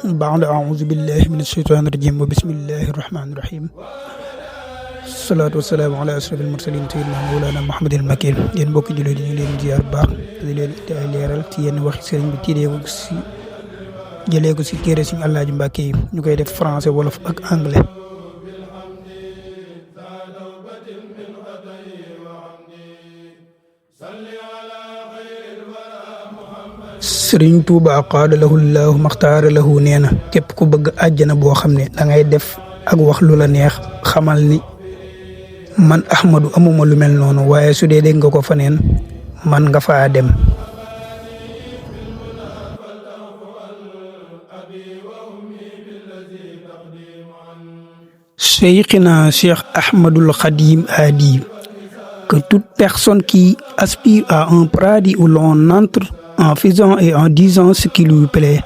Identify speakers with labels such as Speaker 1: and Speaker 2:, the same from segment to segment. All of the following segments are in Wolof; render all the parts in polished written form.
Speaker 1: بعد أعوذ بالله من الشيطان الرجيم وبسم الله الرحمن الرحيم الصلاة والسلام على أشرف المرسلين سيدنا مولانا محمد المكين yéen mbokki jullit yi ñu ngi leen di ziar baax di leen ay leeral ci yenn waxi sëriñ bi jëlee ko si téere Serigne Ahmadou Mbacké yi ñu koy def français wolof ak anglais. Serigne Touba qaada lahu llahu maxtaara lahu nee na képp ku bëgg àjjana boo xam ne da ngay def ak wax lu la neex xamal ni man Ahmadou amuma lu mel noonu waaye su dee dégg nga ko faneen man nga faa dem. Cheikh Ahmadou Khadim a dit que toute personne qui aspire à un paradis où l'on entre en faisant et en disant ce qui lui plaît,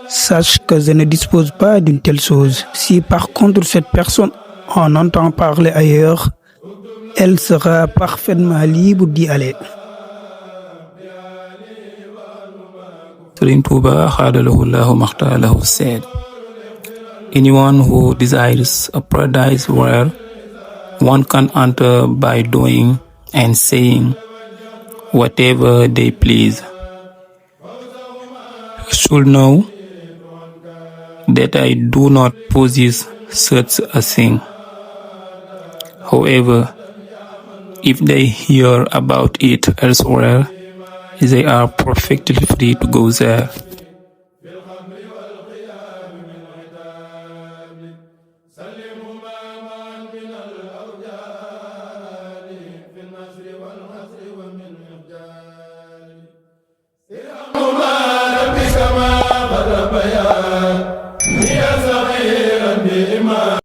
Speaker 1: sache que je ne dispose pas d'une telle chose. Si par contre cette personne en entend parler ailleurs, elle sera parfaitement libre d'y aller.
Speaker 2: Serigne Touba Khadalahu Makhtalahu said, anyone who desires a paradise where one can enter by doing and saying whatever they please should know that I do not possess such a thing. However, if they hear about it elsewhere, they are perfectly free to go there.
Speaker 3: يا صغيرا بإيمان